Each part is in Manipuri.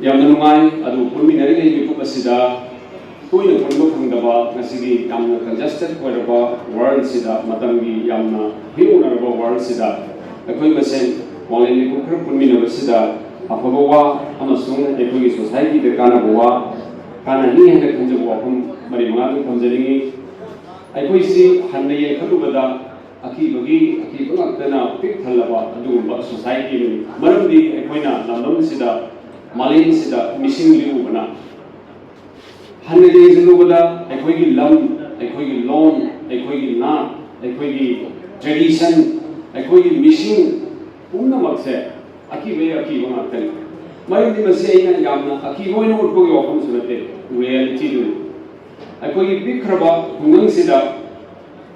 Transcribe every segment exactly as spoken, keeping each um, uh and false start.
ꯌꯥꯝꯅ ꯅꯨꯡꯉꯥꯏ꯫ ꯑꯗꯨ ꯄꯨꯟꯃꯤꯟꯅꯔꯤꯉꯩ ꯃꯤꯀꯨꯞ ꯑꯁꯤꯗ ꯇꯣꯏꯅ ꯄꯨꯟꯕ ꯐꯪꯗꯕ, ꯉꯁꯤꯒꯤ ꯌꯥꯝꯅ congested ꯑꯣꯏꯔꯕ worldꯁꯤꯗ, ꯃꯇꯝꯒꯤ ꯌꯥꯝꯅ ꯍꯦꯛ ꯑꯣꯟꯅꯔꯕ worldꯁꯤꯗ ꯑꯩꯈꯣꯏ ꯃꯁꯦꯟ ꯋꯥꯡꯂꯦꯟ ꯃꯤꯀꯨꯞ ꯈꯔ ꯄꯨꯟꯃꯤꯟꯅꯕꯁꯤꯗ ꯑꯐꯕ ꯋꯥ ꯑꯃꯁꯨꯡ ꯑꯩꯈꯣꯏꯒꯤ societyꯗ ꯀꯥꯟꯅꯕ ꯋꯥ, ꯀꯥꯟꯅꯅꯤ ꯍꯥꯏꯅ ꯈꯟꯖꯕ ꯋꯥꯐꯝ ꯃꯔꯤ ꯃꯉꯥꯗꯪ ꯊꯝꯖꯅꯤꯡꯏ꯫ ꯑꯩꯈꯣꯏꯁꯤ ꯍꯟꯅ ꯌꯦꯡꯈꯠꯂꯨꯕꯗ ꯑꯀꯤꯕꯒꯤ ꯑꯀꯤꯕ ꯉꯥꯛꯇꯅ ꯄꯤꯛ ꯊꯜꯂꯕ ꯑꯗꯨꯒꯨꯝꯕ society ꯑꯃꯅꯤ꯫ ꯃꯔꯝꯗꯤ ꯑꯩꯈꯣꯏꯅ ꯂꯝꯗꯝꯁꯤꯗ, ꯃꯥꯂꯦꯝꯁꯤꯗ ꯃꯤꯁꯤꯡ ꯂꯤꯛꯎꯕꯅ ꯍꯟꯅ ꯌꯦꯡꯁꯤꯜꯂꯨꯕꯗ ꯑꯩꯈꯣꯏꯒꯤ ꯂꯝ, ꯑꯩꯈꯣꯏꯒꯤ ꯂꯣꯟ, ꯑꯩꯈꯣꯏꯒꯤ ꯅꯥꯠ, ꯑꯩꯈꯣꯏꯒꯤ tradition, ꯑꯩꯈꯣꯏꯒꯤ ꯃꯤꯁꯤꯡ ꯄꯨꯝꯅꯃꯛꯁꯦ ꯑꯀꯤꯕꯒꯤ ꯑꯀꯤꯕ ꯉꯥꯛꯇꯅꯤ꯫ ꯃꯔꯝꯗꯤ ꯃꯁꯤ ꯑꯩꯅ ꯌꯥꯝꯅ ꯑꯀꯤꯕ ꯑꯣꯏꯅ ꯎꯠꯄꯒꯤ ꯋꯥꯐꯝꯁꯨ ꯅꯠꯇꯦ, realityꯗꯨꯅꯤ꯫ ꯑꯩꯈꯣꯏꯒꯤ ꯄꯤꯛꯈ꯭ꯔꯕ ꯈꯨꯡꯒꯪꯁꯤꯗ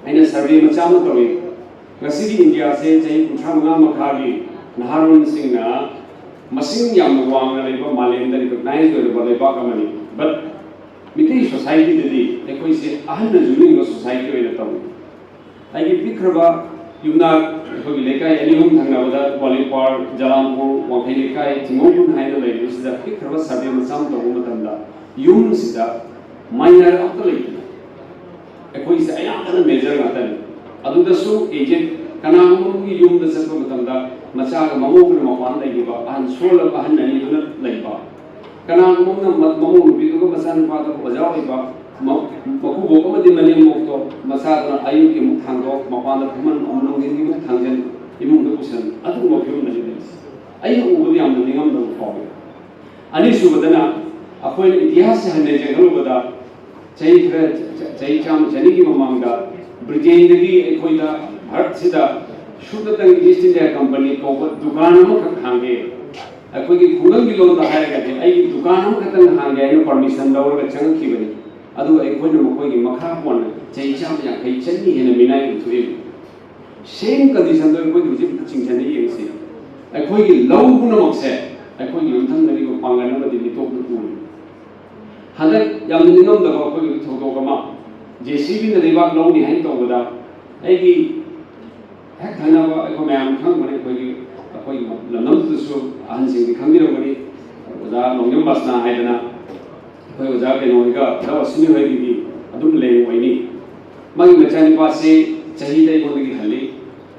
ꯑꯩꯅ survey ꯃꯆꯥ ꯑꯃ ꯇꯧꯏ꯫ ꯉꯁꯤꯒꯤ ꯏꯟꯗꯤꯌꯥꯁꯦ ꯆꯍꯤ ꯀꯨꯟꯊ꯭ꯔꯥ ꯃꯉꯥ ꯃꯈꯥꯒꯤ ꯅꯍꯥꯔꯣꯜꯁꯤꯡꯅ ꯃꯁꯤꯡ ꯌꯥꯝꯅ ꯋꯥꯡꯅ ꯂꯩꯕ, ꯃꯥꯂꯦꯝꯗ recognize ꯑꯣꯏꯔꯕ ꯂꯩꯕꯥꯛ ꯑꯃꯅꯤ꯫ But ꯃꯤꯇꯩ societyꯗꯗꯤ ꯑꯩꯈꯣꯏꯁꯦ ꯑꯍꯟꯅ ꯌꯨꯝꯅꯤꯡꯕ society ꯑꯣꯏꯅ ꯇꯧꯏ꯫ ꯑꯩꯒꯤ ꯄꯤꯛꯈ꯭ꯔꯕ ꯌꯨꯝꯅꯥꯛ, ꯑꯩꯈꯣꯏꯒꯤ ꯂꯩꯀꯥꯏ ꯑꯅꯤ ꯑꯍꯨꯝ ꯊꯪꯅꯕꯗ ꯋꯥꯂꯤꯄꯥꯔ, ꯖꯂꯥꯝꯄꯨꯔ, ꯋꯥꯡꯈꯩ ꯂꯩꯀꯥꯏ, ꯊꯤꯡꯒꯣꯡꯕꯨꯟ ꯍꯥꯏꯅ ꯂꯩꯔꯤꯕꯁꯤꯗ ꯄꯤꯛꯈ꯭ꯔꯕ survey ꯃꯆꯥ ꯑꯃ ꯇꯧꯕ ꯃꯇꯝꯗ ꯌꯨꯝꯁꯤꯗ minor ꯑꯝꯇ ꯂꯩꯇꯦ꯫ ꯑꯩꯈꯣꯏꯁꯦ ꯑꯌꯥꯝꯕꯅ major ꯉꯥꯛꯇꯅꯤ꯫ ꯑꯗꯨꯗꯁꯨ aged, ꯀꯅꯥꯒꯨꯝꯕ ꯑꯃꯒꯤ ꯌꯨꯝꯗ ꯆꯠꯄ ꯃꯇꯝꯗ ꯃꯆꯥꯒ ꯃꯃꯧꯒꯅ ꯃꯄꯥꯟ ꯂꯩꯈꯤꯕ, ꯑꯍꯟ ꯁꯣꯜꯂꯕ ꯑꯍꯟ ꯑꯅꯤꯗꯨꯅ ꯂꯩꯕ, ꯀꯅꯥꯒꯨꯝꯕ ꯑꯃꯅ ꯃ-, ꯃꯃꯧ ꯅꯨꯄꯤꯗꯨꯒ ꯃꯆꯥꯅꯨꯄꯥꯗꯨꯒ ꯑꯣꯖꯥ ꯑꯣꯏꯕ, ꯃ-, ꯃꯀꯨꯕꯣꯛ ꯑꯃꯗꯤ ꯃꯅꯦꯝꯕꯣꯛꯇꯣ ꯃꯆꯥꯗꯨꯅ ꯑꯌꯨꯛꯀꯤ ꯑꯃꯨꯛ ꯊꯥꯡꯗꯣꯛ, ꯃꯄꯥꯟꯗ ꯐꯝꯍꯟ, ꯅꯨꯡꯊꯤꯟꯒꯤ ꯑꯃꯨꯛ ꯊꯥꯡꯖꯟ, ꯏꯃꯨꯡꯗ ꯄꯨꯁꯟ, ꯑꯗꯨꯒꯨꯝꯕ ꯐꯤꯕꯝꯗꯅꯤ ꯂꯩꯔꯤꯁꯦ꯫ ꯑꯩꯅ ꯎꯕꯗ ꯌꯥꯝꯅ ꯅꯤꯡꯉꯝꯗꯕ ꯐꯥꯎꯏ꯫ ꯑꯅꯤꯁꯨꯕꯗꯅ, ꯑꯩꯈꯣꯏꯅ ꯏꯇꯤꯍꯥꯁꯁꯦ ꯍꯟꯅ ꯌꯦꯡꯍꯜꯂꯨꯕꯗ, ꯆꯍꯤ ꯈꯔ, ꯆ-, ꯆꯍꯤ ꯆꯥꯝꯃ ꯆꯅꯤꯒꯤ ꯃꯃꯥꯡꯗ ꯕ꯭ꯔꯤꯇꯦꯟꯗꯒꯤ ꯑꯩꯈꯣꯏꯗ ꯚꯥꯔꯠꯁꯤꯗ ꯁꯨꯞꯅꯇꯪ East India Company ꯀꯧꯕ ꯗꯨꯀꯥꯟ ꯑꯃꯈꯛ ꯍꯥꯡꯒꯦ꯫ ꯑꯩꯈꯣꯏꯒꯤ ꯈꯨꯡꯒꯪꯒꯤ ꯂꯣꯟꯗ ꯍꯥꯏꯔꯒꯗꯤ ꯑꯩꯒꯤ ꯗꯨꯀꯥꯟ ꯑꯃꯈꯛꯇꯪ ꯍꯥꯡꯒꯦ ꯍꯥꯏꯅ permission ꯂꯧꯔꯒ ꯆꯪꯉꯛꯈꯤꯕꯅꯤ꯫ ꯑꯗꯨꯒ ꯑꯩꯈꯣꯏꯅ ꯃꯈꯣꯏꯒꯤ ꯃꯈꯥ ꯄꯣꯟꯅ ꯆꯍꯤ ꯆꯥꯝꯃ ꯌꯥꯡꯈꯩ, ꯆꯅꯤ ꯍꯦꯟꯅ ꯃꯤꯅꯥꯏ ꯑꯣꯏꯊꯣꯛꯏ꯫ Same conditionꯗꯣ ꯑꯩꯈꯣꯏꯗ ꯍꯧꯖꯤꯛ ꯑꯝꯇ ꯆꯤꯡꯁꯤꯟꯅ ꯌꯦꯡꯁꯤ꯫ ꯑꯩꯈꯣꯏꯒꯤ ꯂꯧ ꯄꯨꯝꯅꯃꯛꯁꯦ ꯑꯩꯈꯣꯏꯒꯤ ꯌꯨꯝꯊꯪꯅꯔꯤꯕ ꯄꯥꯡꯒꯜ ꯑꯃꯗꯤ ꯃꯤꯇꯣꯞꯅ ꯄꯨꯔꯤ꯫ ꯍꯟꯗꯛ ꯌꯥꯝꯅ ꯅꯤꯡꯉꯝꯗꯕ ꯑꯩꯈꯣꯏꯒꯤ ꯊꯧꯗꯣꯛ ꯑꯃ, JCBꯅ ꯂꯩꯕꯥꯛ ꯂꯧꯅꯤ ꯍꯥꯏꯅ ꯇꯧꯕꯗ, ꯑꯩꯒꯤ ꯍꯦꯛ ꯊꯪꯅꯕ, ꯑꯩꯈꯣꯏ ꯃꯌꯥꯝ ꯈꯪꯕꯅꯤ, ꯑꯩꯈꯣꯏꯒꯤ, ꯑꯩꯈꯣꯏꯒꯤ ꯂꯝꯗꯝꯗꯨꯗꯁꯨ ꯑꯍꯟꯁꯤꯡꯗꯤ ꯈꯪꯕꯤꯔꯝꯒꯅꯤ, ꯑꯣꯖꯥ ꯅꯣꯡꯖꯝ ꯕꯁꯅꯥ ꯍꯥꯏꯗꯅ ꯑꯩꯈꯣꯏ ꯑꯣꯖꯥ ꯀꯩꯅꯣ ꯍꯣꯏꯒ, ꯑꯣꯖꯥ ꯋꯥꯁꯤꯅꯤ ꯍꯣꯏꯒꯤꯗꯤ ꯑꯗꯨꯝ ꯂꯦꯡ ꯑꯣꯏꯅꯤ꯫ ꯃꯥꯒꯤ ꯃꯆꯥꯅꯨꯄꯥꯁꯤ ꯆꯍꯤꯗ ꯑꯩꯉꯣꯟꯗꯒꯤ ꯍꯜꯂꯤ,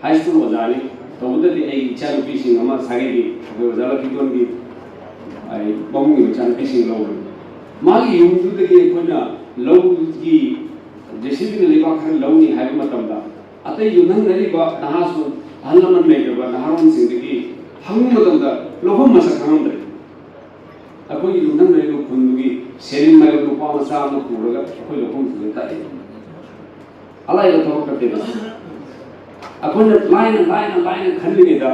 ꯍꯥꯏ ꯁ꯭ꯀꯨꯜ ꯑꯣꯖꯥꯅꯤ꯫ ꯇꯧꯕꯇꯗꯤ ꯑꯩꯒꯤ ꯏꯆꯥꯅꯨꯄꯤꯁꯤꯡ ꯑꯃ ꯁꯥꯒꯩꯒꯤ ꯑꯩꯈꯣꯏ ꯑꯣꯖꯥ ꯂꯛꯈꯤꯗꯣꯟꯒꯤ, ꯑꯩ ꯃꯕꯨꯡꯒꯤ ꯃꯆꯥꯅꯨꯄꯤꯁꯤꯡ ꯂꯧꯕꯅꯤ꯫ ꯃꯥꯒꯤ ꯌꯨꯝꯗꯨꯗꯒꯤ ꯑꯩꯈꯣꯏꯅ ꯂꯧꯒꯤ, ꯖꯦ ꯁꯤ ꯕꯤꯅ ꯂꯩꯕꯥꯛ ꯈꯔ ꯂꯧꯅꯤ ꯍꯥꯏꯕ ꯃꯇꯝꯗ, ꯑꯇꯩ ꯌꯨꯝꯊꯪꯅꯔꯤꯕ ꯅꯍꯥꯁꯨ, ꯑꯍꯜ ꯂꯃꯟ ꯂꯩꯇꯕ ꯅꯍꯥꯔꯣꯟꯁꯤꯡꯗꯒꯤ ꯍꯪꯕ ꯃꯇꯝꯗ ꯂꯧꯐꯝ ꯃꯁꯛ ꯈꯪꯉꯝꯗ꯭ꯔꯦ꯫ ꯑꯩꯈꯣꯏꯒꯤ ꯌꯨꯝꯊꯪꯅꯔꯤꯕ ꯈꯨꯟꯗꯨꯒꯤ ꯁꯦꯔꯤꯡ ꯃꯥꯏꯕ ꯅꯨꯄꯥ ꯃꯆꯥ ꯑꯃ ꯄꯨꯔꯒ ꯑꯩꯈꯣꯏ ꯂꯧꯐꯝꯁꯤꯗ ꯇꯥꯛꯑꯦ꯫ ꯑꯂꯥꯏꯕ ꯊꯕꯛ ꯅꯠꯇꯦ ꯃꯁꯤ꯫ ꯑꯩꯈꯣꯏꯅ ꯂꯥꯏꯅ, ꯂꯥꯏꯅ, ꯂꯥꯏꯅ ꯈꯜꯂꯤꯉꯩꯗ,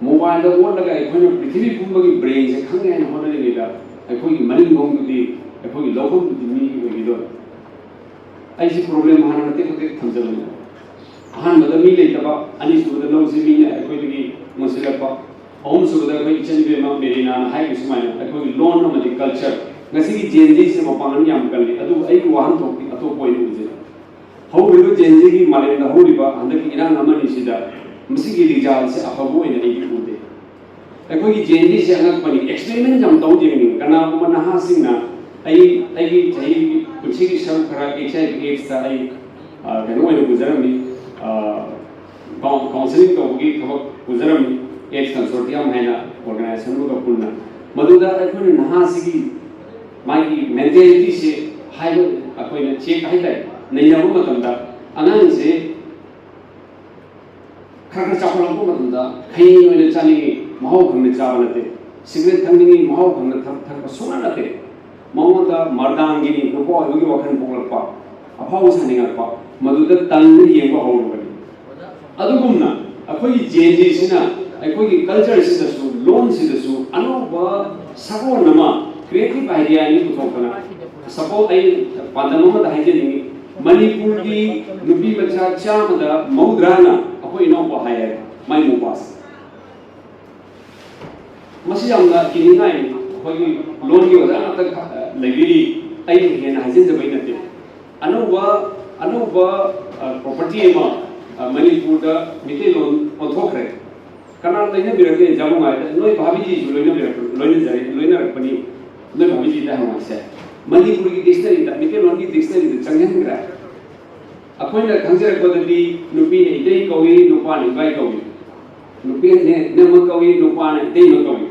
ꯃꯣꯕꯥꯏꯜꯗ ꯑꯣꯠꯂꯒ ꯑꯩꯈꯣꯏꯅ ꯄ꯭ꯔꯤꯊꯤꯕꯤ ꯄꯨꯝꯕꯒꯤ ꯕ꯭ꯔꯦꯟꯁꯦ ꯈꯪꯉꯦ ꯍꯥꯏꯅ ꯍꯣꯠꯅꯔꯤꯉꯩꯗ, ꯑꯩꯈꯣꯏꯒꯤ ꯃꯅꯤꯡꯂꯣꯝꯗꯨꯗꯤ, ꯑꯩꯈꯣꯏꯒꯤ ꯂꯧꯐꯝꯗꯨꯗꯤ ꯃꯤꯒꯤ ꯑꯣꯏꯈꯤꯗꯣꯔꯦ꯫ ꯑꯩꯁꯤ ꯄ꯭ꯔꯣꯕ꯭ꯂꯦꯝ ꯍꯥꯟꯅ ꯃꯇꯦꯛ ꯃꯇꯦꯛ ꯊꯝꯖꯕꯅꯤ꯫ ꯑꯍꯥꯟꯕꯗ ꯃꯤ ꯂꯩꯇꯕ, ꯑꯅꯤꯁꯨꯕꯗ ꯂꯧꯁꯤ ꯃꯤꯅ ꯑꯩꯈꯣꯏꯗꯒꯤ ꯃꯨꯟꯁꯤꯜꯂꯛꯄ, ꯑꯍꯨꯝꯁꯨꯕꯗ ꯑꯩꯈꯣꯏ ꯏꯆꯟ ꯏꯕꯦꯝꯃ ꯃꯦꯔꯤꯅꯥꯅ ꯍꯥꯏꯈꯤꯕ ꯁꯨꯃꯥꯏꯅ, ꯑꯩꯈꯣꯏꯒꯤ ꯂꯣꯟ ꯑꯃꯗꯤ ꯀꯜꯆꯔ꯫ ꯉꯁꯤꯒꯤ ꯖꯦꯟ ꯖꯤꯁꯦ ꯃꯄꯥꯡꯒꯜ ꯌꯥꯝ ꯀꯜꯂꯤ, ꯑꯗꯨꯕꯨ ꯑꯩꯒꯤ ꯋꯥꯍꯟꯊꯣꯛꯇꯤ ꯑꯇꯣꯞꯄ ꯑꯣꯏꯅ ꯎꯖꯩ꯫ ꯍꯧꯔꯤꯕ ꯖꯦꯟ ꯖꯤꯒꯤ ꯃꯥꯂꯦꯝꯗ ꯍꯧꯔꯤꯕ ꯍꯟꯗꯛꯀꯤ ꯏꯔꯥꯡ ꯑꯃꯅꯤꯁꯤꯗ ꯃꯁꯤꯒꯤ ꯔꯤꯖꯜꯁꯦ ꯑꯐꯕ ꯑꯣꯏꯅ ꯑꯩꯗꯤ ꯎꯗꯦ꯫ ꯑꯩꯈꯣꯏꯒꯤ ꯖꯦꯟ ꯖꯤꯁꯦ ꯑꯉꯛꯄꯅꯤ, ꯑꯦꯛꯁꯄꯦꯔꯤꯃꯦꯟ ꯌꯥꯝ ꯇꯧꯗꯦ꯫ ꯀꯅꯥꯒꯨꯝꯕ ꯅꯍꯥꯁꯤꯡꯅ ꯑꯩ, ꯑꯩꯒꯤ ꯆꯍꯤ ꯄꯨꯟꯁꯤꯒꯤ ꯁꯔꯨꯛ ꯈꯔ ꯑꯦꯛꯁ ꯑꯥꯏ ꯚꯤ ꯑꯦꯗꯁꯇ ꯑꯩ, ꯑ, ꯀꯩꯅꯣ ꯑꯣꯏꯅ ꯄꯨꯖꯔꯝꯃꯤ, ꯑ, ꯀꯥꯎꯟ-, ꯀꯥꯎꯟꯁꯤꯂꯤꯡ ꯇꯧꯕꯒꯤ ꯊꯕꯛ ꯄꯨꯖꯔꯝꯃꯤ, ꯑꯦꯗꯁ ꯀꯟꯁꯣꯔꯇꯤꯌꯝ ꯍꯥꯏꯅ ꯑꯣꯔꯒꯅꯥꯏꯖꯦꯁꯟ ꯑꯃꯒ ꯄꯨꯟꯅ꯫ ꯃꯗꯨꯗ ꯑꯩꯈꯣꯏꯅ ꯅꯍꯥꯁꯤꯒꯤ ꯃꯥꯒꯤ ꯃꯦꯟꯇꯦꯂꯤꯇꯤꯁꯦ ꯍꯥꯏꯕ, ꯑꯩꯈꯣꯏꯅ ꯆꯦꯛ ꯍꯥꯏꯇꯥꯔꯦ, ꯅꯩꯅꯕ ꯃꯇꯝꯗ ꯑꯉꯥꯡꯁꯦ ꯈꯔ ꯈꯔ ꯆꯥꯎꯈꯠꯂꯛꯄ ꯃꯇꯝꯗ ꯈꯩꯅꯤ ꯑꯣꯏꯅ ꯆꯥꯅꯤꯡꯉꯤ, ꯃꯍꯥꯎ ꯈꯪꯅ ꯆꯥꯕ ꯅꯠꯇꯦ꯫ ꯁꯤꯒꯔꯦꯠ ꯊꯛꯅꯤꯡꯉꯤ, ꯃꯍꯥꯎ ꯈꯪꯅ ꯊꯛ-, ꯊꯛꯄ ꯁꯨꯡꯅꯠ ꯅꯠꯇꯦ꯫ ꯃꯉꯣꯟꯗ ꯃꯔꯗꯥꯡꯒꯤꯅꯤ, ꯅꯨꯄꯥ ꯑꯣꯏꯕꯒꯤ ꯋꯥꯈꯜ ꯄꯣꯛꯂꯛꯄ, ꯑꯐꯥꯎꯕ ꯁꯥꯅꯤꯡꯉꯛꯄ, ꯃꯗꯨꯗ ꯇꯪꯗꯨꯅ ꯌꯦꯡꯕ ꯍꯧꯔꯨꯕꯅꯤ꯫ ꯑꯗꯨꯒꯨꯝꯅ ꯑꯩꯈꯣꯏꯒꯤ ꯖꯦꯟ ꯖꯤꯁꯤꯅ ꯑꯩꯈꯣꯏꯒꯤ ꯀꯜꯆꯔꯁꯤꯗꯁꯨ, ꯂꯣꯟꯁꯤꯗꯁꯨ ꯑꯅꯧꯕ ꯁꯛꯂꯣꯟ ꯑꯃ, ꯀ꯭ꯔꯤꯌꯦꯇꯤꯚ ꯑꯥꯏꯗꯤꯌꯥ ꯑꯅꯤ ꯄꯨꯊꯣꯛꯇꯅ, ꯁꯄꯣꯖ, ꯑꯩ ꯄꯥꯟꯗꯝ ꯑꯃꯗ ꯍꯥꯏꯖꯅꯤꯡꯉꯤ, ꯃꯅꯤꯄꯨꯔꯒꯤ ꯅꯨꯄꯤ ꯃꯆꯥ ꯆꯥꯝꯃꯗ ꯃꯧꯗ꯭ꯔꯥꯅ ꯑꯩꯈꯣꯏ ꯏꯅꯥꯎꯄꯥ ꯍꯥꯏ ꯍꯥꯏ, ꯃꯥꯏ ꯃꯣꯕꯥꯁ꯫ ꯃꯁꯤ ꯌꯥꯝꯅ ꯀꯤꯅꯤꯡꯉꯥꯏꯅꯤ꯫ ꯑꯩꯈꯣꯏꯒꯤ ꯂꯣꯟꯒꯤ ꯑꯣꯖꯥ ꯉꯥꯛꯇ ꯂꯩꯕꯤꯔꯤ, ꯑꯩꯅ ꯍꯦꯟꯅ ꯍꯥꯏꯖꯤꯟꯖꯕꯩ ꯅꯠꯇꯦ꯫ ꯑꯅꯧꯕ, ꯑꯅꯧꯕ, ꯑ, ꯄ꯭ꯔꯣꯄꯔꯇꯤ ꯑꯃ, ꯑ, ꯃꯅꯤꯄꯨꯔꯗ ꯃꯤꯇꯩꯂꯣꯟ ꯑꯣꯟꯊꯣꯛꯈ꯭ꯔꯦ꯫ ꯀꯅꯥ ꯂꯣꯏꯅꯕꯤꯔꯛꯀꯦ ꯖꯥꯃꯨ ꯉꯥꯏꯗ? ꯅꯣꯏ ꯚꯥꯕꯤꯖꯤꯁꯨ ꯂꯣꯏꯅꯕꯤꯔꯛ-, ꯂꯣꯏꯅꯖꯔꯤ-, ꯂꯣꯏꯅꯔꯛꯄꯅꯤ꯫ ꯅꯣꯏ ꯚꯥꯕꯤꯖꯤꯗ ꯍꯪꯉꯛꯁꯦ꯫ ꯃꯅꯤꯄꯨꯔꯒꯤ dictionary-ꯗ, ꯃꯩꯇꯩꯂꯣꯟꯒꯤ dictionary-ꯗ ꯆꯪꯍꯟꯈ꯭ꯔꯦ꯫ ꯑꯩꯈꯣꯏꯅ ꯈꯪꯖꯔꯛꯄꯗꯗꯤ ꯅꯨꯄꯤꯅ ꯏꯇꯩ ꯀꯧꯏ, ꯅꯨꯄꯥꯅ ꯏꯕꯥꯏ ꯀꯧꯏ꯫ ꯅꯨꯄꯤꯅ ꯏꯅꯝꯃ ꯀꯧꯏ, ꯅꯨꯄꯥꯅ ꯏꯇꯩꯃ ꯀꯧꯏ꯫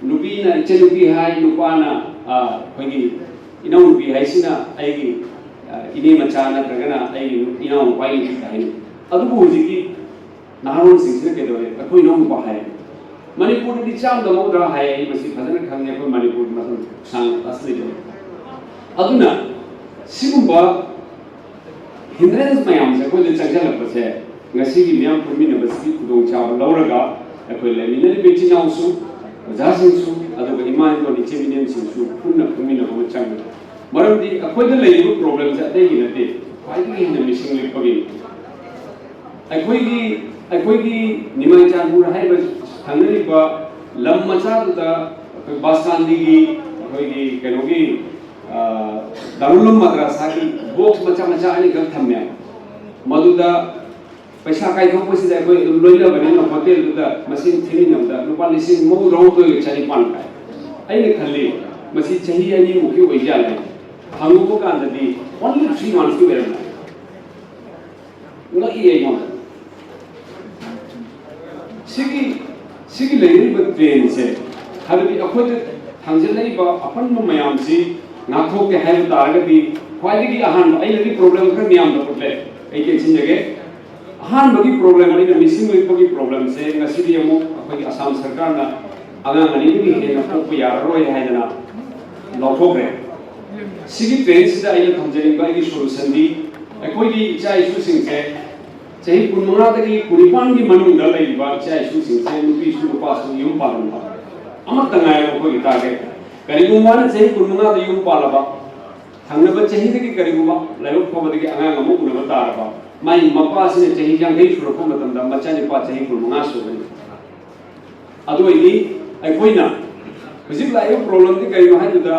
ꯅꯨꯄꯤꯅ ꯏꯆꯟꯅꯨꯄꯤ ꯍꯥꯏ, ꯅꯨꯄꯥꯅ, ꯑ, ꯑꯩꯈꯣꯏꯒꯤ ꯏꯅꯥꯎꯅꯨꯄꯤ ꯍꯥꯏꯁꯤꯅ ꯑꯩꯒꯤ, ꯑ, ꯏꯅꯦ ꯃꯆꯥ ꯅꯠꯇ꯭ꯔꯒꯅ ꯑꯩꯒꯤ ꯏꯅꯥꯎꯅꯨꯄꯥꯒꯤ ꯅꯨꯄꯤ ꯍꯥꯏꯅꯤ꯫ ꯑꯗꯨꯕꯨ ꯍꯧꯖꯤꯛꯀꯤ ꯅꯍꯥꯔꯣꯜꯁꯤꯡꯁꯤꯅ ꯀꯩꯗꯧꯔꯦ? ꯑꯩꯈꯣꯏ ꯏꯅꯥꯎꯅꯨꯄꯥ ꯍꯥꯏ꯫ ꯃꯅꯤꯄꯨꯔꯗꯗꯤ ꯆꯥꯝꯗ ꯃꯧꯗ꯭ꯔꯥ ꯍꯥꯏ, ꯑꯩ ꯃꯁꯤ ꯐꯖꯅ ꯈꯪꯉꯦ, ꯑꯩꯈꯣꯏ ꯃꯅꯤꯄꯨꯔꯒꯤ ꯃꯇꯝ ꯁꯥꯡꯅ ꯇꯥꯁꯤꯜꯂꯤꯕ꯫ ꯑꯗꯨꯅ ꯁꯤꯒꯨꯝꯕ hindrance ꯃꯌꯥꯝꯁꯦ ꯑꯩꯈꯣꯏꯗ ꯆꯪꯁꯤꯜꯂꯛꯄꯁꯦ, ꯉꯁꯤꯒꯤ ꯃꯤꯌꯥꯝ ꯄꯨꯟꯃꯤꯟꯅꯕꯁꯤꯒꯤ ꯈꯨꯗꯣꯡꯆꯥꯕ ꯂꯧꯔꯒ ꯑꯩꯈꯣꯏ ꯂꯩꯃꯤꯟꯅꯔꯤꯕ ꯏꯆꯤꯟ ꯏꯅꯥꯎꯁꯨ, ꯑꯣꯖꯥꯁꯤꯡꯁꯨ, ꯑꯗꯨꯒ ꯏꯃꯥ ꯏꯄꯥ ꯏꯆꯤꯟ ꯏꯅꯦꯁꯤꯡꯁꯨ ꯄꯨꯟꯅ ꯄꯨꯟꯃꯤꯟꯅꯕ ꯑꯃ ꯆꯪꯉꯤ꯫ ꯃꯔꯝꯗꯤ ꯑꯩꯈꯣꯏꯗ ꯂꯩꯔꯤꯕ problemꯁꯦ ꯑꯇꯩꯒꯤ ꯅꯠꯇꯦ, ꯈ꯭ꯋꯥꯏꯗꯒꯤ ꯍꯦꯟꯅ ꯃꯤꯁꯤꯡ ꯂꯤꯛꯄꯒꯤꯅꯤ꯫ ꯑꯩꯈꯣꯏꯒꯤ, ꯑꯩꯈꯣꯏꯒꯤ ꯅꯤꯃꯥꯏ ꯆꯥꯟꯄꯨꯔ ꯍꯥꯏꯔꯤꯕ ꯊꯪꯅꯔꯤꯕ ꯂꯝ ꯃꯆꯥꯗꯨꯗ ꯑꯩꯈꯣꯏ ꯕꯁ ꯁ꯭ꯇꯥꯟꯗꯒꯤ ꯑꯩꯈꯣꯏꯒꯤ ꯀꯩꯅꯣꯒꯤ, ꯑ, ꯗꯥꯔꯨꯜ ꯎꯂꯨꯝ ꯃꯗ꯭ꯔꯁꯥꯒꯤ box ꯃꯆꯥ ꯃꯆꯥ ꯑꯅꯤꯈꯛ ꯊꯝꯃꯦ꯫ ꯃꯗꯨꯗ ꯄꯩꯁꯥ ꯀꯥꯏꯊꯣꯛꯄꯁꯤꯗ ꯑꯩꯈꯣꯏ ꯑꯗꯨꯝ ꯂꯣꯏꯅꯕꯅꯤꯅ ꯍꯣꯇꯦꯜꯗꯨꯗ ꯃꯁꯤꯡ ꯊꯤꯃꯤꯟꯅꯕꯗ ꯂꯨꯄꯥ ꯂꯤꯁꯤꯡ ꯃꯧꯗ꯭ꯔꯥ ꯍꯨꯝꯗꯣꯏꯒ ꯆꯅꯤꯄꯥꯟ ꯀꯥꯏ꯫ ꯑꯩꯅ ꯈꯜꯂꯤ, ꯃꯁꯤ ꯆꯍꯤ ꯑꯅꯤꯃꯨꯛꯀꯤ ꯑꯣꯏꯖꯥꯠꯂꯦ꯫ ꯍꯪꯉꯨꯕ ꯀꯥꯟꯗꯗꯤ only three monthsꯀꯤ ꯑꯣꯏꯔꯝꯃꯦ꯫ ꯉꯛꯏ ꯑꯩꯉꯣꯟꯗ꯫ ꯁꯤꯒꯤ, ꯁꯤꯒꯤ ꯂꯩꯔꯤꯕ trendꯁꯦ, ꯍꯥꯏꯕꯗꯤ ꯑꯩꯈꯣꯏꯗ ꯊꯥꯡꯖꯜꯂꯛꯏꯕ ꯑꯄꯟꯕ ꯃꯌꯥꯝꯁꯤ ꯉꯥꯛꯊꯣꯛꯀꯦ ꯍꯥꯏꯕ ꯇꯥꯔꯒꯗꯤ, ꯈ꯭ꯋꯥꯏꯗꯒꯤ ꯑꯍꯥꯟꯕ ꯑꯩꯅꯗꯤ problem ꯈꯔ ꯃꯌꯥꯝꯗ ꯎꯠꯂꯦ, ꯑꯩ ꯇꯦꯟꯁꯤꯟꯖꯒꯦ꯫ ꯑꯍꯥꯟꯕꯒꯤ problem, ꯑꯩꯅ ꯃꯤꯁꯤꯡ ꯂꯤꯛꯄꯒꯤ problemꯁꯦ ꯉꯁꯤꯗꯤ ꯑꯃꯨꯛ ꯑꯩꯈꯣꯏꯒꯤ ꯑꯁꯥꯝ ꯁꯔꯀꯥꯔꯅ ꯑꯉꯥꯡ ꯑꯅꯤꯗꯒꯤ ꯍꯦꯟꯅ ꯄꯣꯛꯄ ꯌꯥꯔꯔꯣꯏ ꯍꯥꯏꯗꯅ ꯂꯧꯊꯣꯛꯈ꯭ꯔꯦ꯫ ꯁꯤꯒꯤ trendꯁꯤꯗ ꯑꯩꯅ ꯊꯝꯖꯅꯤꯡꯕ ꯑꯩꯒꯤ solutionꯗꯤ, ꯑꯩꯈꯣꯏꯒꯤ ꯏꯆꯥ ꯏꯁꯨꯁꯤꯡꯁꯦ ꯆꯍꯤ ꯀꯨꯟꯃꯉꯥꯗꯒꯤ ꯀꯨꯟꯅꯤꯄꯥꯟꯒꯤ ꯃꯅꯨꯡꯗ ꯂꯩꯔꯤꯕ ꯏꯆꯥ ꯏꯁꯨꯁꯤꯡꯁꯦ, ꯅꯨꯄꯤꯁꯨ ꯅꯨꯄꯥꯁꯨ, ꯌꯨꯝ ꯄꯥꯜꯍꯟꯕ ꯑꯃꯠꯇ ꯉꯥꯏꯔꯦ ꯑꯩꯈꯣꯏꯒꯤ target꯫ ꯀꯔꯤꯒꯨꯝꯕ ꯃꯥꯅ ꯆꯍꯤ ꯀꯨꯟꯃꯉꯥꯗ ꯌꯨꯝ ꯄꯥꯜꯂꯕ, ꯊꯪꯅꯕ ꯆꯍꯤꯗꯒꯤ ꯀꯔꯤꯒꯨꯝꯕ ꯂꯥꯏꯕꯛ ꯐꯕꯗꯒꯤ ꯑꯉꯥꯡ ꯑꯃ ꯎꯅꯕ ꯇꯥꯔꯕ, ꯃꯥꯒꯤ ꯃꯄꯥꯁꯤꯅ ꯆꯍꯤ ꯌꯥꯡꯈꯩ ꯁꯨꯔꯛꯄ ꯃꯇꯝꯗ ꯃꯆꯥꯅꯤꯄꯥ ꯆꯍꯤ ꯀꯨꯟꯃꯉꯥ ꯁꯨꯒꯅꯤ꯫ ꯑꯗꯨ ꯑꯣꯏꯗꯤ ꯑꯩꯈꯣꯏꯅ ꯍꯧꯖꯤꯛ ꯂꯥꯛꯏꯕ problemꯗꯤ ꯀꯔꯤꯅꯣ ꯍꯥꯏꯕꯗ,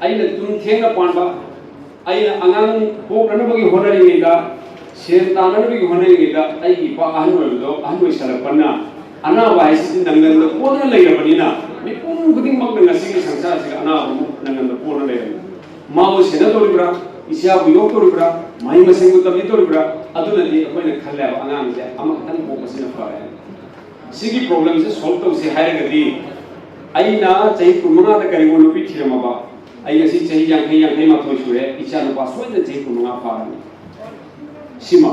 ꯑꯩꯅ ꯇꯨꯝ ꯊꯦꯡꯅ ꯄꯥꯟꯕ, ꯑꯩꯅ ꯑꯉꯥꯡ ꯄꯣꯛꯅꯅꯕꯒꯤ ꯍꯣꯠꯅꯔꯤꯉꯩꯗ, ꯁꯦꯟ ꯇꯥꯟꯅꯅꯕꯒꯤ ꯍꯣꯠꯅꯔꯤꯉꯩꯗ ꯑꯩꯒꯤ ꯏꯄꯥ ꯑꯍꯟ ꯑꯣꯏꯕꯗꯣ, ꯑꯍꯟ ꯑꯣꯏꯁꯜꯂꯛꯄꯅ ꯑꯅꯥꯕ ꯍꯥꯏꯁꯤꯗꯤ ꯅꯪꯒꯟꯗ ꯀꯣꯟꯅ ꯂꯩꯔꯕꯅꯤꯅ, ꯃꯤꯄꯨꯝ ꯈꯨꯗꯤꯡꯃꯛꯅ ꯉꯁꯤꯒꯤ ꯁꯪꯁꯥꯔꯁꯤꯗ ꯑꯅꯥꯕ ꯑꯃ ꯅꯪꯒꯟꯗ ꯀꯣꯟꯅ ꯂꯩꯔꯕꯅꯤ꯫ ꯃꯥꯕꯨ ꯁꯦꯟꯅꯗꯧꯔꯤꯕ꯭ꯔꯥ, ꯏꯆꯥꯕꯨ ꯌꯣꯛꯇꯧꯔꯤꯕ꯭ꯔꯥ, ꯃꯍꯩ ꯃꯁꯤꯡꯕꯨ ꯇꯝꯕꯤꯗꯧꯔꯤꯕ꯭ꯔꯥ, ꯑꯗꯨꯅꯗꯤ ꯑꯩꯈꯣꯏꯅ ꯈꯜꯂꯦꯕ, ꯑꯉꯥꯡꯁꯦ ꯑꯃꯈꯛꯇꯪ ꯄꯣꯛꯄꯁꯤꯅ ꯐꯔꯦ꯫ ꯁꯤꯒꯤ ꯄ꯭ꯔꯣꯕ꯭ꯂꯦꯝꯁꯦ ꯁꯣꯜꯕ ꯇꯧꯁꯦ ꯍꯥꯏꯔꯒꯗꯤ, ꯑꯩꯅ ꯆꯍꯤ ꯀꯨꯟꯃꯉꯥꯗ ꯀꯔꯤꯒꯨꯝꯕ ꯅꯨꯄꯤ ꯊꯤꯔꯝꯃꯕ, ꯑꯩ ꯉꯁꯤ ꯆꯍꯤ ꯌꯥꯡꯈꯩ, ꯌꯥꯡꯈꯩ ꯃꯥꯊꯣꯏ ꯁꯨꯔꯦ, ꯏꯆꯥ ꯅꯨꯄꯥ ꯁꯣꯏꯗꯅ ꯆꯍꯤ ꯀꯨꯟꯃꯉꯥ ꯐꯥꯔꯅꯤ꯫ ꯁꯤꯃ꯫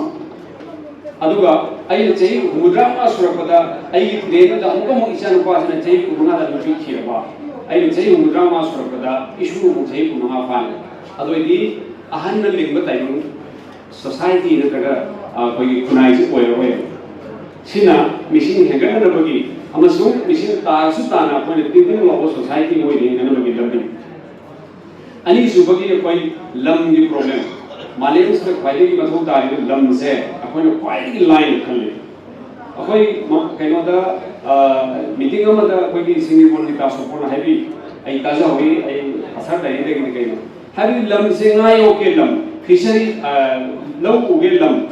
ꯑꯗꯨꯒ ꯑꯩꯅ ꯆꯍꯤ ꯍꯨꯝꯐꯨꯇꯔꯥ ꯃꯉꯥ ꯁꯨꯔꯛꯄꯗ ꯑꯩꯒꯤ ꯇ꯭ꯔꯦꯟꯗꯨꯗ ꯑꯃꯨꯛꯀ ꯑꯃꯨꯛ ꯏꯆꯥ ꯅꯨꯄꯥꯁꯤꯅ ꯆꯍꯤ ꯀꯨꯟꯃꯉꯥꯗ ꯅꯨꯄꯤ ꯊꯤꯔꯕ, ꯑꯩꯅ ꯆꯍꯤ ꯍꯨꯝꯐꯨꯇꯔꯥ ꯃꯉꯥ ꯁꯨꯔꯛꯄꯗ ꯏꯁꯨ ꯑꯃꯨꯛ ꯆꯍꯤ ꯀꯨꯟꯃꯉꯥ ꯐꯥꯔꯦ꯫ ꯑꯗꯨ ꯑꯣꯏꯗꯤ ꯑꯍꯟꯅ ꯂꯤꯡꯕ ꯇꯥꯏꯃꯤꯡ ꯁꯣꯁꯥꯏꯇꯤ ꯅꯠꯇ꯭ꯔꯒ, ꯑ, ꯑꯩꯈꯣꯏꯒꯤ ꯈꯨꯟꯅꯥꯏꯁꯤ ꯑꯣꯏꯔꯔꯣꯏ꯫ ꯁꯤꯅ ꯃꯤꯁꯤꯡ ꯍꯦꯟꯒꯠꯅꯅꯕꯒꯤ ꯑꯃꯁꯨꯡ ꯃꯤꯁꯤꯡ ꯇꯥꯔꯁꯨ ꯇꯥꯅ ꯑꯩꯈꯣꯏꯅ ꯇꯤꯡ ꯇꯤꯡ ꯂꯥꯎꯕ ꯁꯣꯁꯥꯏꯇꯤ ꯑꯣꯏꯅ ꯍꯤꯡꯅꯅꯕꯒꯤ ꯂꯝꯕꯤ꯫ ꯑꯅꯤꯁꯨꯕꯒꯤ ꯑꯩꯈꯣꯏ ꯂꯝꯒꯤ ꯄ꯭ꯔꯣꯕ꯭ꯂꯦꯝ꯫ ꯃꯥꯂꯦꯝꯁꯤꯗ ꯈ꯭ꯋꯥꯏꯗꯒꯤ ꯃꯊꯧ ꯇꯥꯔꯤꯕ ꯂꯝꯁꯦ ꯑꯩꯈꯣꯏꯅ ꯈ꯭ꯋꯥꯏꯗꯒꯤ ꯂꯥꯏꯅ ꯈꯜꯂꯤ꯫ ꯑꯩꯈꯣꯏ ꯃ-, ꯀꯩꯅꯣꯗ, ꯑ, ꯃꯤꯇꯤꯡ ꯑꯃꯗ ꯑꯩꯈꯣꯏꯒꯤ ꯁꯤꯡꯖꯃꯩꯒꯤ ꯇꯥꯁꯣꯄꯣꯔꯅ ꯍꯥꯏꯕꯤ, ꯑꯩ ꯇꯥꯖꯍꯧꯏ, ꯑꯩ ꯑꯁꯥ ꯗꯥꯏꯔꯤꯗꯒꯤꯗꯤ ꯀꯩꯅꯣ ꯍꯥꯏꯕꯗꯤ ꯂꯝꯁꯦ ꯉꯥ ꯌꯣꯛꯀꯦ ꯂꯝ, ꯐꯤꯁꯔꯤ, ꯑ, ꯂꯧ ꯎꯒꯦ ꯂꯝ,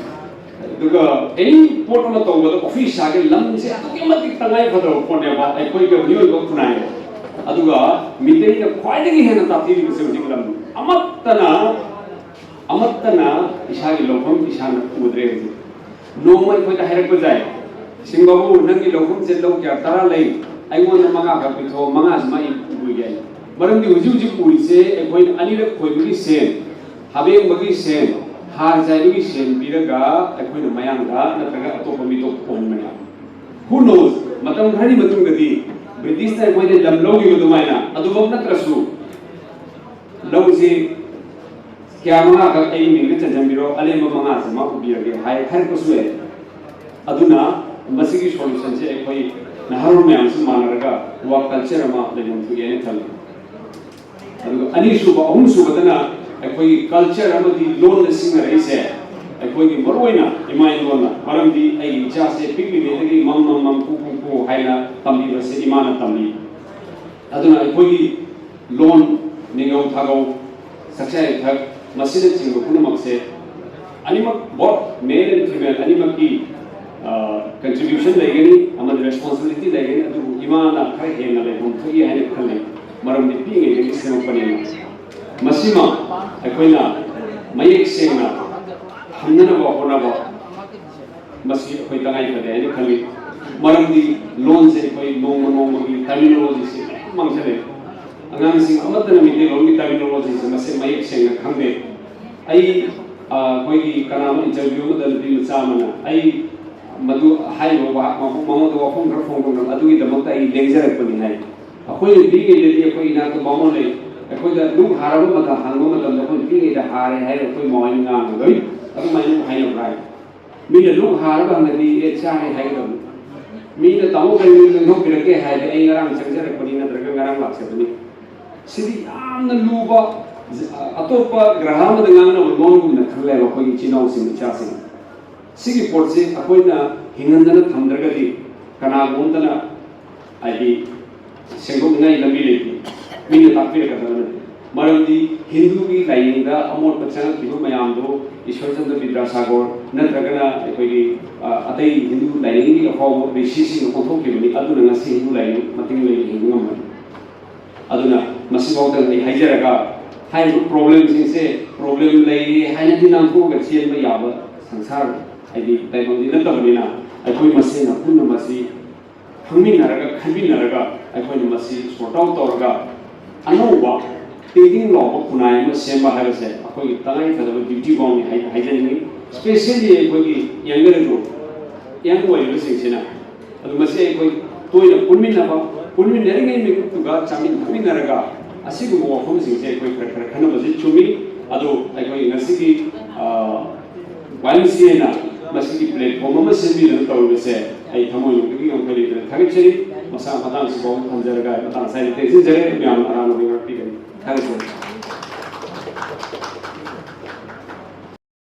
ꯑꯗꯨꯒ ꯑꯦꯅꯤ ꯄꯣꯠ ꯑꯃ ꯇꯧꯕꯗ ꯑꯣꯐꯤꯁ ꯁꯥꯒꯦ ꯂꯝꯁꯦ ꯑꯗꯨꯛꯀꯤ ꯃꯇꯤꯛ ꯇꯉꯥꯏ ꯐꯗꯕ ꯄꯣꯠꯅꯦꯕ ꯑꯩꯈꯣꯏꯒꯤ ꯃꯤꯑꯣꯏꯕ ꯈꯨꯟꯅꯥꯏꯗ꯫ ꯑꯗꯨꯒ ꯃꯤꯇꯩꯅ ꯈ꯭ꯋꯥꯏꯗꯒꯤ ꯍꯦꯟꯅ ꯇꯥꯛꯄꯤꯔꯤꯕꯁꯦ ꯍꯧꯖꯤꯛ ꯂꯝ ꯑꯃꯠꯇꯅ, ꯑꯃꯠꯇꯅ ꯏꯁꯥꯒꯤ ꯂꯧꯐꯝ ꯏꯁꯥꯅ ꯎꯗ꯭ꯔꯦ ꯍꯧꯖꯤꯛ꯫ ꯅꯣꯡꯃ ꯑꯩꯈꯣꯏꯗ ꯍꯥꯏꯔꯛꯄ ꯌꯥꯏ, "ꯁꯤꯡꯕꯥꯕꯨ, ꯅꯪꯒꯤ ꯂꯧꯐꯝꯁꯦ ꯂꯧ ꯀꯌꯥ ꯇꯔꯥ ꯂꯩ, ꯑꯩꯉꯣꯟꯗ ꯃꯉꯥ ꯈꯛ ꯄꯤꯊꯣꯛꯑꯣ, ꯃꯉꯥꯁꯤꯃ ꯑꯩ ꯎꯔꯒꯦ"꯫ ꯃꯔꯝꯗꯤ ꯍꯧꯖꯤꯛ ꯍꯧꯖꯤꯛ ꯎꯔꯤꯁꯦ ꯑꯩꯈꯣꯏꯅ ꯑꯅꯤꯔꯛ ꯈꯣꯏꯕꯒꯤ ꯁꯦꯟ, ꯍꯥꯕꯦꯡꯕꯒꯤ ꯁꯦꯟ, ꯍꯥꯔ ꯆꯥꯏꯕꯒꯤ ꯁꯦꯟ ꯄꯤꯔꯒ ꯑꯩꯈꯣꯏꯅ ꯃꯌꯥꯡꯗ ꯅꯠꯇ꯭ꯔꯒ ꯑꯇꯣꯞꯄ ꯃꯤꯇꯣꯞ ꯈꯣꯝꯕꯅꯦ꯫ Who knows? ꯃꯇꯝ ꯈꯔꯒꯤ ꯃꯇꯨꯡꯗꯗꯤ ꯕ꯭ꯔꯤꯇꯤꯁꯅ ꯑꯩꯈꯣꯏꯗ ꯂꯝ ꯂꯧꯈꯤꯕ ꯑꯗꯨꯃꯥꯏꯅ ꯑꯗꯨꯃꯛ ꯅꯠꯇ꯭ꯔꯁꯨ ꯂꯧꯁꯤ ꯀꯌꯥ ꯃꯉꯥꯈꯛ ꯑꯩꯒꯤ ꯃꯤꯡꯗ ꯆꯟꯁꯤꯟꯕꯤꯔꯣ, ꯑꯂꯦꯝꯕ ꯃꯉꯥꯁꯤ ꯃꯥ ꯎꯕꯤꯔꯒꯦ ꯍꯥꯏ ꯍꯥꯏꯔꯛꯄꯁꯨ ꯌꯥꯏ꯫ ꯑꯗꯨꯅ ꯃꯁꯤꯒꯤ ꯁꯣꯂꯨꯁꯟꯁꯦ ꯑꯩꯈꯣꯏ ꯅꯍꯥꯔꯣꯜ ꯃꯌꯥꯝꯁꯨ ꯃꯥꯟꯅꯔꯒ ꯋꯥ ꯀꯜꯆꯔ ꯑꯃ ꯂꯩꯐꯝ ꯊꯣꯛꯑꯦꯅ ꯈꯜꯂꯤ꯫ ꯑꯗꯨꯒ ꯑꯅꯤꯁꯨꯕ, ꯑꯍꯨꯝꯁꯨꯕꯗꯅ ꯑꯩꯈꯣꯏꯒꯤ ꯀꯜꯆꯔ ꯑꯃꯗꯤ ꯂꯣꯟꯗ ꯁꯤꯖꯤꯟꯅꯔꯛꯏꯁꯦ ꯑꯩꯈꯣꯏꯒꯤ ꯃꯔꯨꯑꯣꯏꯅ ꯏꯃꯥ ꯏꯂꯣꯟꯅ, ꯃꯔꯝꯗꯤ ꯑꯩꯒꯤ ꯏꯆꯥꯁꯦ ꯄꯤꯛꯂꯤꯉꯩꯗꯒꯤ ꯃꯝ ꯃꯝ ꯃꯝ ꯀꯨ ꯀꯨ ꯀꯨ ꯍꯥꯏꯅ ꯇꯝꯕꯤꯕꯁꯦ ꯏꯃꯥꯅ ꯇꯝꯕꯤ꯫ ꯑꯗꯨꯅ ꯑꯩꯈꯣꯏꯒꯤ ꯂꯣꯟ, ꯅꯤꯡꯒꯧ ꯊꯥꯒꯧ, ꯆꯥꯛꯆꯥ ꯌꯨꯊꯛ, ꯃꯁꯤꯅꯆꯤꯡꯕ ꯄꯨꯝꯅꯃꯛꯁꯦ ꯑꯅꯤꯃꯛ, both male and female ꯑꯅꯤꯃꯛꯀꯤ ꯀꯟꯇ꯭ꯔꯤꯕ꯭ꯌꯨꯁꯟ ꯂꯩꯒꯅꯤ, ꯑꯃꯗꯤ ꯔꯦꯁꯄꯣꯟꯁꯤꯕꯤꯂꯤꯇꯤ ꯂꯩꯒꯅꯤ꯫ ꯑꯗꯨꯕꯨ ꯏꯃꯥꯅ ꯈꯔ ꯍꯦꯟꯅ ꯂꯩꯐꯝ ꯊꯣꯛꯏ ꯍꯥꯏꯅ ꯈꯜꯂꯤ, ꯃꯔꯝꯗꯤ ꯄꯤꯛꯏꯉꯩꯗꯒꯤ ꯁꯦꯝꯃꯛꯄꯅꯤꯅ꯫ ꯃꯁꯤꯃ ꯑꯩꯈꯣꯏꯅ ꯃꯌꯦꯛ ꯁꯦꯡꯅ ꯊꯝꯅꯅꯕ ꯍꯣꯠꯅꯕ, ꯃꯁꯤ ꯑꯩꯈꯣꯏ ꯇꯉꯥꯏ ꯐꯗꯦ ꯍꯥꯏꯅ ꯈꯜꯂꯤ꯫ ꯃꯔꯝꯗꯤ ꯂꯣꯟꯁꯦ ꯑꯩꯈꯣꯏ ꯅꯣꯡꯃ ꯅꯣꯡꯃꯒꯤ ꯇꯔꯃꯤꯅꯣꯂꯣꯖꯤꯁꯦ ꯃꯌꯥꯝ ꯃꯥꯡꯁꯤꯜꯂꯦ꯫ ꯑꯉꯥꯡꯁꯤꯡ ꯑꯃꯠꯇꯅ ꯃꯩꯇꯩꯂꯣꯟꯒꯤ ꯇꯔꯃꯤꯅꯣꯂꯣꯖꯤꯁꯦ ꯃꯁꯦ ꯃꯌꯦꯛ ꯁꯦꯡꯅ ꯈꯪꯗꯦ꯫ ꯑꯩ, ꯑ, ꯑꯩꯈꯣꯏꯒꯤ ꯀꯅꯥꯅꯣ ꯏꯟꯇꯔꯚ꯭ꯌꯨ ꯑꯃꯗ ꯅꯨꯄꯤ ꯃꯆꯥ ꯑꯃꯅ ꯑꯩ ꯃꯗꯨ ꯍꯥꯏꯔꯤꯕ ꯋꯥꯍ-, ꯃꯉꯣꯟꯗ ꯋꯥꯐꯝ ꯈꯔ ꯐꯣꯡꯗꯣꯛꯅꯕ ꯑꯗꯨꯒꯤꯗꯃꯛꯇ ꯑꯩ ꯂꯦꯡꯖꯔꯛꯄꯅꯤ ꯍꯥꯏ꯫ ꯑꯩꯈꯣꯏꯅ ꯄꯤꯛꯏꯉꯩꯗꯒꯤ ꯑꯩꯈꯣꯏ ꯏꯅꯥꯛꯇ ꯕꯥꯃꯣꯟ ꯂꯩ꯫ ꯑꯩꯈꯣꯏꯗ ꯂꯨꯛ ꯍꯥꯔꯕ ꯃꯇꯝ ꯍꯪꯕ ꯃꯇꯝꯗ ꯑꯩꯈꯣꯏꯅ ꯄꯤꯛꯏꯉꯩꯗ ꯍꯥꯔꯦ ꯍꯥꯏꯔꯒ ꯑꯩꯈꯣꯏ ꯃꯃꯥ ꯍꯣꯏꯅ ꯉꯥꯡꯉꯒ, "ꯑꯩ ꯑꯗꯨꯃꯥꯏꯅ ꯑꯃꯨꯛ ꯍꯥꯏꯅꯕ꯭ꯔꯥ?" ꯍꯥꯏ꯫ ꯃꯤꯅ ꯂꯨꯛ ꯍꯥꯔꯒ ꯍꯪꯉꯗꯤ, "ꯑꯦ, ꯆꯥꯔꯦ" ꯍꯥꯏꯒꯗꯕꯅꯤ꯫ ꯃꯤꯅ "ꯇꯥꯃꯣ ꯀꯔꯤ ꯂꯦꯡꯊꯣꯛꯄꯤꯔꯛꯀꯦ?" ꯍꯥꯏꯔꯗꯤ, "ꯑꯩ ꯉꯔꯥꯡ ꯆꯪꯖꯔꯛꯄꯅꯤ" ꯅꯠꯇ꯭ꯔꯒ "ꯉꯔꯥꯡ ꯂꯥꯛꯆꯕꯅꯤ"꯫ ꯁꯤꯗꯤ ꯌꯥꯝꯅ ꯂꯨꯕ, ꯑꯇꯣꯞꯄ ꯒ꯭ꯔꯍ ꯑꯃꯗ ꯉꯥꯡꯅꯕ ꯂꯣꯟꯒꯨꯝꯅ ꯈꯜꯂꯦꯕ ꯑꯩꯈꯣꯏꯒꯤ ꯏꯆꯤꯜ ꯏꯅꯥꯎꯁꯤꯡ, ꯏꯆꯥꯁꯤꯡ꯫ ꯁꯤꯒꯤ ꯄꯣꯠꯁꯤ ꯑꯩꯈꯣꯏꯅ ꯍꯤꯡꯍꯟꯗꯅ ꯊꯝꯗ꯭ꯔꯒꯗꯤ ꯀꯅꯥꯒꯨꯝꯕ ꯑꯃꯇꯅ, ꯍꯥꯏꯗꯤ, ꯁꯦꯡꯗꯣꯛꯅꯤꯡꯉꯥꯏ ꯂꯝꯕꯤ ꯂꯩꯇꯦ꯫ ꯃꯤꯅ ꯇꯥꯛꯄꯤꯔꯛꯀꯗꯕ ꯅꯠꯇꯦ꯫ ꯃꯔꯝꯗꯤ ꯍꯤꯟꯗꯨꯒꯤ ꯂꯥꯏꯅꯤꯡꯗ ꯑꯃꯣꯠꯄ ꯆꯪꯉꯛꯈꯤꯕ ꯃꯌꯥꯝꯗꯣ ꯏꯁꯣꯔ ꯆꯟꯗ꯭ꯔ ꯕꯤꯗ꯭ꯌꯥꯁꯥꯒꯔ ꯅꯠꯇ꯭ꯔꯒꯅ ꯑꯩꯈꯣꯏꯒꯤ, ꯑ, ꯑꯇꯩ ꯍꯤꯟꯗꯨ ꯂꯥꯏꯅꯤꯡꯒꯤ ꯑꯐꯥꯎꯕ ꯔꯤꯁꯤꯁꯤꯡꯅ ꯑꯣꯟꯊꯣꯛꯈꯤꯕꯅꯤ꯫ ꯑꯗꯨꯅ ꯉꯁꯤ ꯍꯤꯟꯗꯨ ꯂꯥꯏꯅꯤꯡ ꯃꯇꯤꯡ ꯂꯩꯅ ꯍꯤꯡꯕ ꯉꯝꯕꯅꯤ꯫ ꯑꯗꯨꯅ ꯃꯁꯤꯐꯥꯎꯗ ꯑꯩ ꯍꯥꯏꯖꯔꯒ, ꯍꯥꯏꯔꯤꯕ ꯄ꯭ꯔꯣꯕ꯭ꯂꯦꯝꯁꯤꯡꯁꯦ ꯄ꯭ꯔꯣꯕ꯭ꯂꯦꯝ ꯂꯩꯔꯦ ꯍꯥꯏꯅꯗꯤ ꯅꯥꯟꯊꯣꯛꯑꯒ ꯆꯦꯟꯕ ꯌꯥꯕ ꯁꯪꯁꯥꯔ, ꯍꯥꯏꯗꯤ ꯇꯥꯏꯕꯪꯗꯤ ꯅꯠꯇꯕꯅꯤꯅ, ꯑꯩꯈꯣꯏ ꯃꯁꯦꯟꯅ ꯄꯨꯟꯅ ꯃꯁꯤ ꯈꯪꯃꯤꯟꯅꯔꯒ, ꯈꯟꯃꯤꯟꯅꯔꯒ, ꯑꯩꯈꯣꯏꯅ ꯃꯁꯤ ꯁꯣꯔꯠ ꯑꯥꯎꯠ ꯇꯧꯔꯒ ꯑꯅꯧꯕ ꯇꯤꯡ ꯇꯤꯡ ꯂꯥꯎꯕ ꯈꯨꯟꯅꯥꯏ ꯑꯃ ꯁꯦꯝꯕ ꯍꯥꯏꯕꯁꯦ ꯑꯩꯈꯣꯏꯒꯤ ꯇꯉꯥꯏ ꯐꯗꯕ ꯗ꯭ꯌꯨꯇꯤ ꯕꯥꯎꯟꯅꯤ ꯍꯥꯏ-, ꯍꯥꯏꯖꯅꯤꯡꯉꯤ꯫ ꯏꯁꯄꯦꯁꯦꯜꯂꯤ ꯑꯩꯈꯣꯏꯒꯤ ꯌꯪꯒꯔ ꯒ꯭ꯔꯨꯞ, ꯌꯪ ꯑꯣꯏꯔꯤꯕꯁꯤꯡꯁꯤꯅ꯫ ꯑꯗꯨ ꯃꯁꯤ ꯑꯩꯈꯣꯏ ꯇꯣꯏꯅ ꯄꯨꯟꯃꯤꯟꯅꯕ, ꯄꯨꯟꯃꯤꯟꯅꯔꯤꯉꯩ ꯃꯤꯀꯨꯞꯇꯨꯒ ꯆꯥꯃꯤꯟ ꯊꯛꯃꯤꯟꯅꯔꯒ ꯑꯁꯤꯒꯨꯝꯕ ꯋꯥꯐꯝꯁꯤꯡꯁꯦ ꯑꯩꯈꯣꯏ ꯈꯔ ꯈꯔ ꯈꯟꯅꯕꯁꯤ ꯆꯨꯝꯃꯤ꯫ ꯑꯗꯣ ꯑꯩꯈꯣꯏ ꯉꯁꯤꯒꯤ, ꯑ, ꯋꯥꯏ ꯑꯦꯝ ꯁꯤ ꯑꯦꯅ ꯃꯁꯤꯒꯤ ꯄ꯭ꯂꯦꯠꯐꯣꯝ ꯑꯃ ꯁꯦꯝꯕꯤꯗꯨꯅ ꯇꯧꯔꯤꯕꯁꯦ ꯑꯩ ꯊꯃꯣꯏꯅꯨꯡꯗꯒꯤ ꯉꯝꯈꯩ ꯂꯩꯇꯅ ꯊꯥꯒꯠꯆꯔꯤ꯫ ꯃꯁꯥ ꯃꯇꯥꯡꯁꯤꯐꯥꯎ ꯊꯝꯖꯔꯒ ꯑꯩ ꯃꯇꯥꯡ ꯆꯥꯏꯅ ꯇꯦꯟꯁꯤꯟꯖꯔꯦ꯫ ꯃꯌꯥꯝꯅ ꯑꯔꯥꯟꯕ ꯉꯥꯛꯄꯤꯒꯅꯤ꯫ ꯊꯥꯒꯠꯆꯔꯤ꯫